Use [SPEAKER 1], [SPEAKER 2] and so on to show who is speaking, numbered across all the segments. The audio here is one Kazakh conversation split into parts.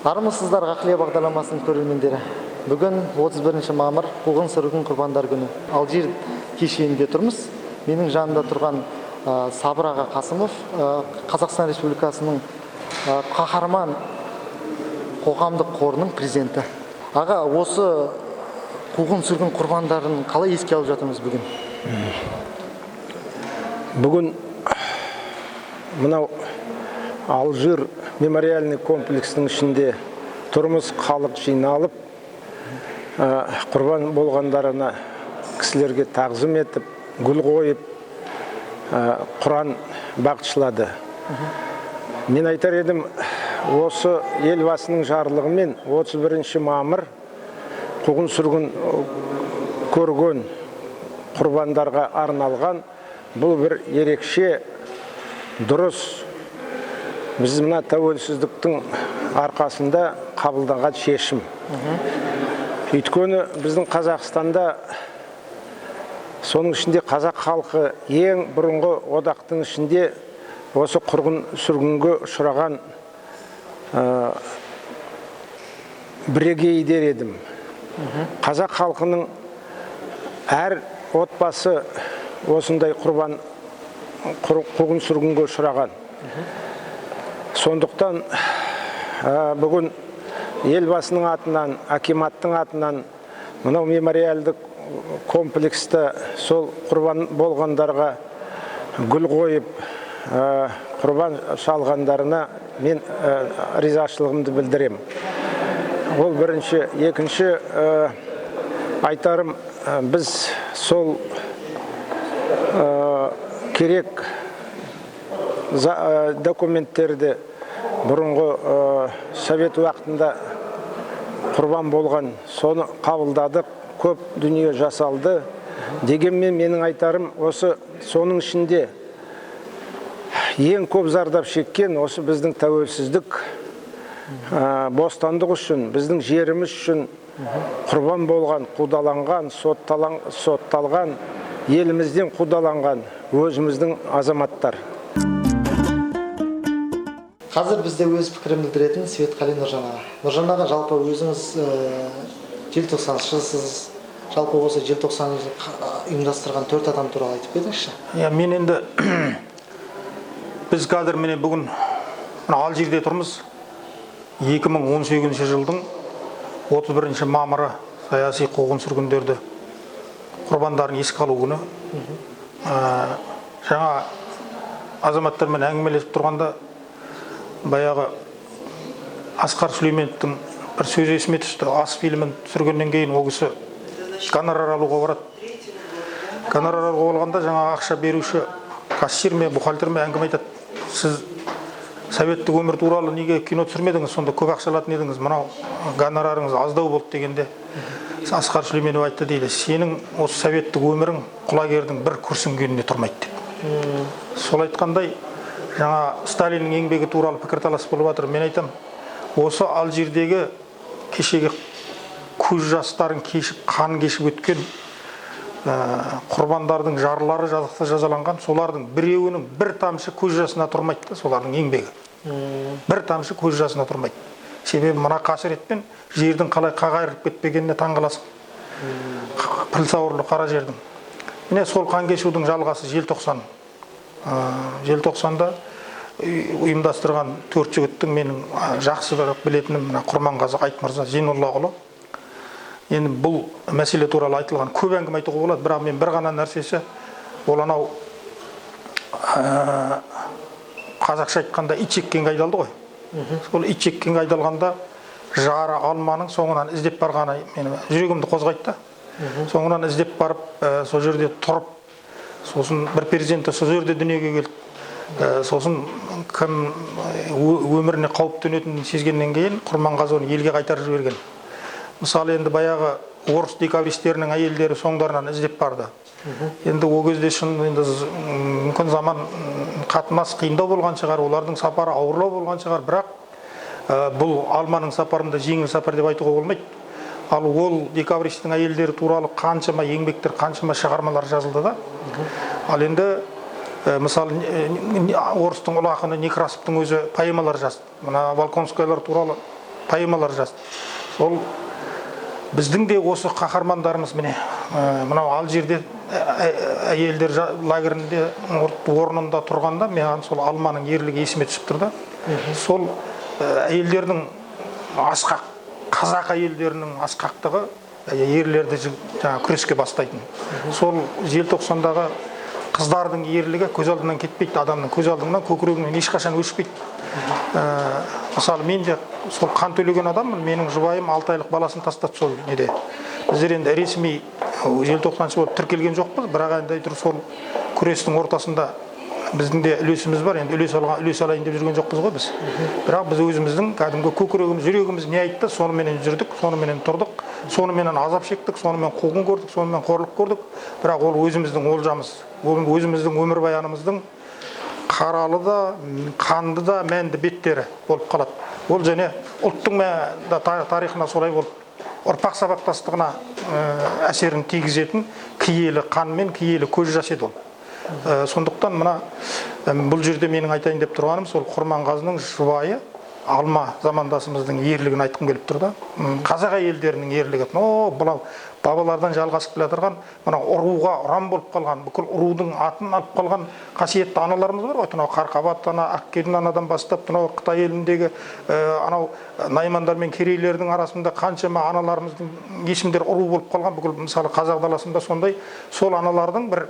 [SPEAKER 1] Армысыздар, Ғақлия бағдарламасының көрермендері. Бүгін 31 мамыр, қуғын сүргін құрбандар күні. Алжир кешенінде тұрмыз. Менің жанымда тұрған Сабыр аға Қасымов, Қазақстан Республикасының Қаһарман қоғамдық қорының президенті. Аға, осы қуғын сүргін құрбандарын қалай еске алып жатырмыз бүгін?
[SPEAKER 2] Бүгін мынау Алжир мемориальный комплексінің ішінде тұрмыз. Халық жиналып, құрбан болғандарына кісілерге тағзым етіп, гүл қойып, құран бағышлады. Мен айтар едім, осы Елбасының жарлығымен 31 мамыр қуғын сүргін көрген құрбандарға арналған. Бұл бір ерекше дұрыс, біз мына тәуелсіздіктің арқасында қабылданған шешім. Өйткені біздің Қазақстанда, соның ішінде қазақ халқы ең бұрынғы одақтың ішінде осы құрғын сүргінге ұшыраған бірегей дер едім. Қазақ халқының әр отбасы осындай құрбан қуғын сүргінге ұшыраған. Сондықтан бүгін Елбасының атынан, акиматтың атынан мынау мемориалдық комплексті сол құрбан болғандарға гүл қойып, құрбан шалғандарына мен ризашылығымды білдіремін. Ол бірінші. Екінші айтарым, біз сол керек документтерді, бұрынғы совет уақытында құрбан болған, соны қабылдадық, көп дүние жасалды. Дегенмен менің айтарым, осы соның ішінде ең көп зардап шеккен осы біздің тәуелсіздік, бостандық үшін, біздің жеріміз үшін құрбан болған, қудаланған, сотталған, елімізден қудаланған өзіміздің азаматтар.
[SPEAKER 1] Қазір бізде өз пікірін білдіретін Светқали Нұржан аға. Нұржан аға, жалпы өзіңіз желтоқсаншысыз. Жалпы осы желтоқсан ұйымдастырған төрт адам туралы айтып кетіңізші.
[SPEAKER 3] Иә, мен енді, біз қазір, міне, бүгін мына Алжирде тұрмыз. 2018 жылдың 31 мамыры, саяси қуғын сүргіндерді құрбандарын еске алу күні. Жаңа азаматтармен әңгімелесіп тұрғанда баяғы Асқар Сүлейменовтің бір сөзі есіме түсті. «Ас» фильмін түсіргеннен кейін ол кісі гонорар алуға барады. Гонорар алуға болғанда жаңағы ақша беруші кассир ме, бухгалтер ме, әңгіме айтады: «Сіз советтік өмір туралы неге кино түсірмедіңіз? Сонда көп ақша алатын едіңіз, мынау гонорарыңыз аздау болды», – дегенде, Асқар Сүлейменов айтты дейді: «Сенің осы советтік өмірің құлагердің бір күрсінгеніне тұрмайды», – деп. Сол айтқандай, жаңа Сталиннің еңбегі туралы пікірталас болып жатыр. Мен айтамын, осы Алжирдегі кешегі көз жастарын кешіп, қан кешіп өткен құрбандардың жарлары, жазықсыз жазаланған солардың біреуінің бір тамшы көз жасына тұрмайды да солардың еңбегі, бір тамшы көз жасына тұрмайды. Себебі мына қасіретпен жердің қалай қақ айырылып кетпегеніне таңқаласың, піл сауырлы қара жердің. Міне, сол қан кешудің жалғасы желтоқсан. Желтоқсанда ұйымдастырған төрт жігіттің менің жақсы бір білетінім мына Құрманғазы Айтмырза Зейноллаұлы. Енді бұл мәселе туралы айтылған көп әңгіме айтуға болады, бірақ мен бір ғана нәрсесі, ол анау қазақша айтқанда ит жеккенге айдалды ғой. Сол ит жеккенге айдалғанда жары Алманың соңынан іздеп барғаны мені, жүрегімді қозғайды да. Соңынан іздеп барып, сол жерде тұрып, сосын бір перзенті сол жерде дүниеге келді. Сосын кім өміріне қауіп төнетінін сезгеннен кейін Құрманғазы оны елге қайтарып жіберген. Мысалы, енді баяғы орыс декабристерінің әйелдері соңдарынан іздеп барды. Енді ол кезде шын енді мүмкін заман, қатынас қиындау болған шығар, олардың сапары ауырлау болған шығар, бірақ бұл Алманың сапарында жеңіл сапар деп айтуға болмайды. Ал ол декабристің әйелдері туралы қаншама еңбектер, қаншама шығармалар жазылды да. Ал енді мысалы, орыстың ұлы ақыны Некрасовтың өзі поэмалар жазды, мына Волконскийлар туралы. Поэмалар жазды. Сол біздің де осы қаһармандарымыз, міне, мынау Алжирде әйелдер лагерінде орнында тұрғанда маған сол Алманың ерлігі есіме түсіп тұр да. Сол әйелдердің асқақ, қазақ әйелдерінің асқақтығы ерлерді жаңағы күреске бастайтын. Сол желтоқсандағы қыздардың ерлігі көз алдынан кетпейді, адамның көз алдынан, көкірегінен ешқашан өшпейді. Мысалы, мен де сол қан төлеген адаммын. Менің жұбайым 6 айлық баласын тастады сол неде. Біздер енді ресми желтоқсаншы болып тіркелген жоқпыз, бірақ енді әйтеуір сол күрестің ортасында біздің де үлесіміз бар. Енді үлес алған, үлес алайын деп жүрген жоқпыз ғой біз, бірақ біз өзіміздің кәдімгі көкірегіміз, жүрегіміз не айтты, соныменен жүрдік, соныменен тұрдық, соныменен азап шектік, сонымен қуғын көрдік, сонымен қорлық көрдік. Бірақ ол өзіміздің олжамыз, ол өзіміздің өмірбаянымыздың қаралы да, қанды да, мәнді беттері болып қалады ол. Және ұлттың да тарихына солай болып, ұрпақ сабақтастығына әсерін тигізетін киелі қан мен киелі көз жас еді ол. Сондықтан мына бұл жерде менің айтайын деп тұрғаным сол Құрманғазының жұбайы Алма замандасымыздың ерлігін айтқым келіп тұр да. Қазақ әйелдерінің ерлігі, о, мынау бабалардан жалғасып келе жатырған, мынау ұруға ұран болып қалған, бүкіл рудың атын алып қалған қасиетті аналарымыз бар ғой. Мынау Қарқабат ана, Ақкелін анадан бастап, мынау Қытай еліндегі анау наймандар мен керейлердің арасында қаншама аналарымыздың есімдері ұру болып қалған. Бүкіл, мысалы, қазақ даласында сондай сол аналардың бір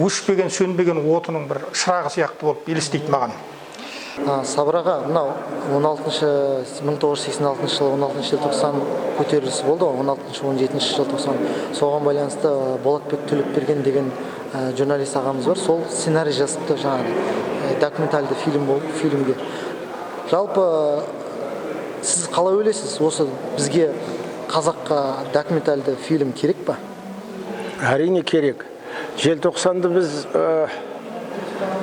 [SPEAKER 3] өшпеген, сөнбеген отының бір шырағы сияқты болып елестейді маған.
[SPEAKER 1] Сабыр аға, мынау 16 1986 жылы 16 желтоқсан көтерілісі болды ғой, 16 17 желтоқсан. Соған байланысты Болатбек Төлепберген деген журналист ағамыз бар, сол сценарий жазыпты жаңағы документальды фильм болып, фильмге. Жалпы, сіз қалай ойлайсыз, осы бізге, қазаққа, документальды фильм керек па?
[SPEAKER 2] Әрине, керек. Желтоқсанды біз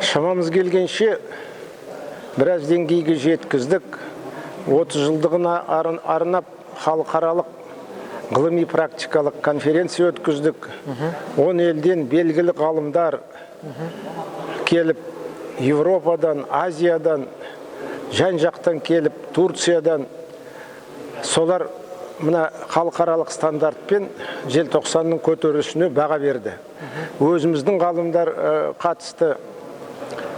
[SPEAKER 2] шамамыз келгенше біраз деңгейге жеткіздік. 30 жылдығына арнап халықаралық ғылыми практикалық конференция өткіздік. 10 елден белгілі ғалымдар келіп, Европадан, Азиядан, жан жақтан келіп, Турциядан, солар мына халықаралық стандартпен желтоқсанның көтерілісіне баға берді. Өзіміздің ғалымдар қатысты.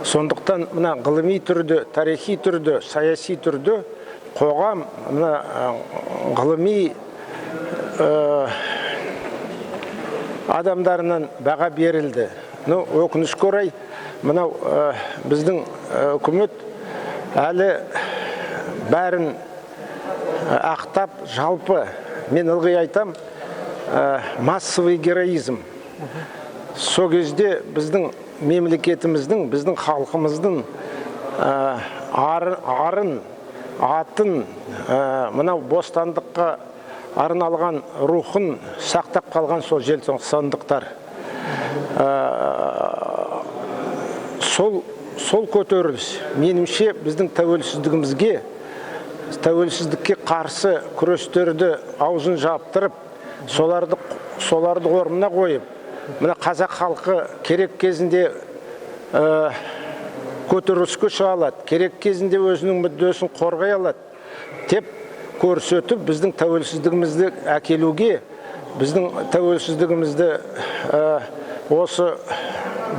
[SPEAKER 2] Сондықтан мына ғылыми түрде, тарихи түрде, саяси түрде қоғам мына ғылыми адамдарынан баға берілді. Ну, өкінішке орай, мынау біздің үкімет әлі бәрін ақтап, жалпы мен ылғи айтам, массовый героизм. Сол кезде біздің мемлекетіміздің, біздің халқымыздың арын, атын, мынау бостандыққа арналған рухын сақтап қалған сол желтоқсандықтар. Сол көтеріліс, меніңше, біздің тәуелсіздігімізге, тәуелсіздікке қарсы күрестерді аузын жаптырып, соларды орнына қойып, мына қазақ халқы керек кезінде көтеріліске шыға алады, керек кезінде өзінің мүддесін қорғай алады деп көрсетіп, біздің тәуелсіздігімізді әкелуге, біздің тәуелсіздігімізді осы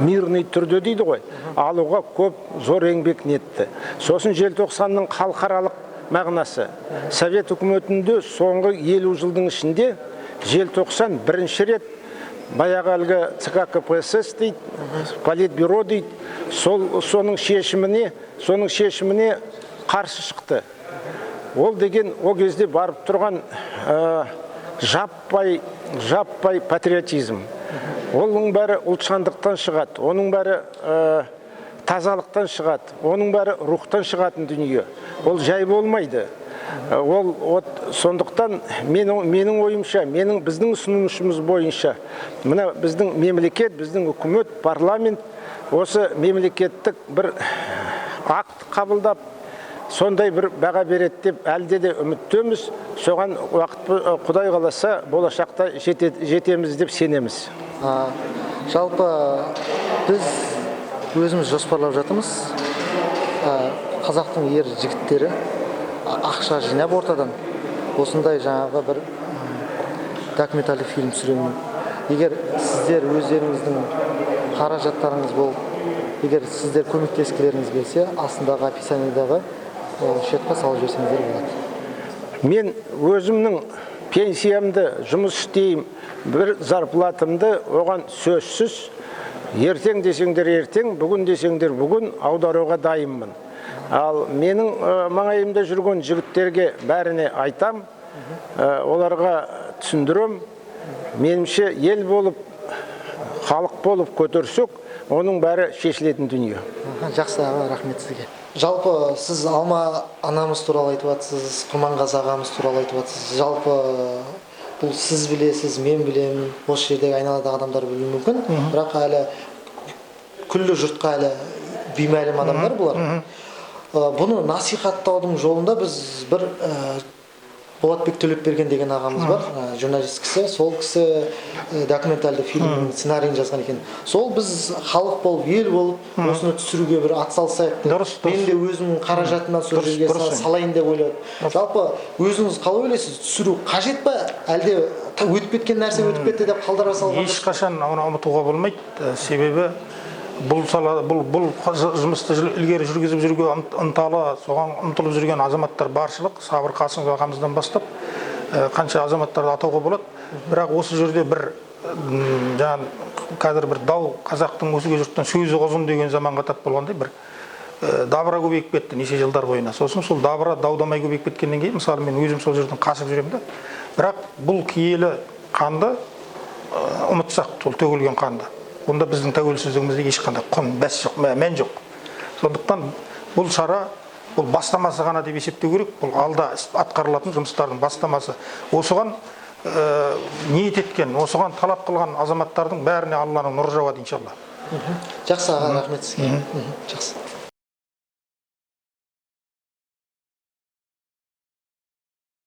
[SPEAKER 2] мирный түрде дейді ғой, алуға көп зор еңбек нетті. Сосын желтоқсанның халықаралық мағынасы: совет үкіметінде соңғы 50 жылдың ішінде желтоқсан бірінші рет баяғы әлгі ЦК КПСС дейді, политбюро дейді, сол соның шешіміне қарсы шықты. Ол деген ол кезде барып тұрған жаппай патриотизм. Оның бәрі ұлтжандықтан шығады, оның бәрі тазалықтан шығады, оның бәрі рухтан шығатын дүние. Ол жай болмайды. Ол от, сондықтан менің ойымша, менің, біздің ұсынысымыз бойынша, мына біздің мемлекет, біздің үкімет, парламент осы мемлекеттік бір акт қабылдап, сондай бір баға береді деп әлде де үміттеміз. Соған уақыт, құдай қаласа, болашақта жетеміз деп сенеміз.
[SPEAKER 1] Жалпы біз өзіміз жоспарлап жатырмыз. Қазақтың ер жігіттері Ақша жинап ортадан осындай жаңағы бір документальды фильм түсіремін. Егер сіздер өздеріңіздің қаражаттарыңыз болып, егер сіздер көмектескілеріңіз келсе, астындағы описаниедағы счетқа салып жіберсеңіздер болады.
[SPEAKER 2] Мен өзімнің пенсиямды, жұмыс істеймін, бір зарплатамды оған сөзсіз, ертең десеңдер ертең, бүгін десеңдер бүгін аударуға дайынмын. Ал менің маңайымда жүрген жігіттерге бәріне айтам, оларға түсіндірем. Меніңше, ел болып, халық болып көтерсек, оның бәрі шешілетін дүние.
[SPEAKER 1] Аха, жақсы, аға, рахмет сізге. Жалпы сіз Алма анамыз туралы айтып жатсыз, Құрманғазы ағамыз туралы айтып жатсыз. Жалпы бұл сіз білесіз, мен білемін, осы жердегі айналадағы адамдар білуі мүмкін, бірақ әлі күллі жұртқа әлі беймәлім адамдар бұлар. Бұны насихаттаудың жолында біз бір Болатбек Төлепберген деген ағамыз бар, журналист кісі. Сол кісі документальды фильмнің сценарийін жазған екен. Сол біз халық болып, ел болып осыны түсіруге бір атсалысайық деп.
[SPEAKER 3] Дұрыс, дұрыс.
[SPEAKER 1] Мен де өзімнің қаражатымнан сол жерге салайын деп ойладым. Жалпы өзіңіз қалай ойлайсыз, түсіру қажет па, әлде өтіп кеткен нәрсе өтіп кетті деп қалдыра салған дұрыс?
[SPEAKER 3] Ешқашан оны ұмытуға болмайды. Себебі бұл сала, бұл жұмысты ілгері жүргізіп жүруге ынталы, соған ұмтылып жүрген азаматтар баршылық. Сабыр Қасымов ағамыздан бастап қанша азаматтарды атауға болады. Бірақ осы жерде бір жаңа қазір бір дау, қазақтың өзге жұрттан сөзі ұзын деген заманға тап болғандай бір дабыра көбейіп кетті неше жылдар бойына. Сосын сол дабыра даудамай көбейіп кеткеннен кейін, мысалы, мен өзім сол жерден қашып жүремін да. Бірақ бұл киелі қанды ұмытсақ, сол төгілген қанды, онда біздің тәуелсіздігімізде ешқандай құн бәс жоқ, мән жоқ. Сондықтан бұл шара бұл бастамасы ғана деп есептеу керек. Бұл алда атқарылатын жұмыстардың бастамасы. Осыған ниет еткен, осыған талап қылған азаматтардың бәріне Алланың нұры жауады, иншалла.
[SPEAKER 1] Жақсы, аға, рахмет сізге. Жақсы.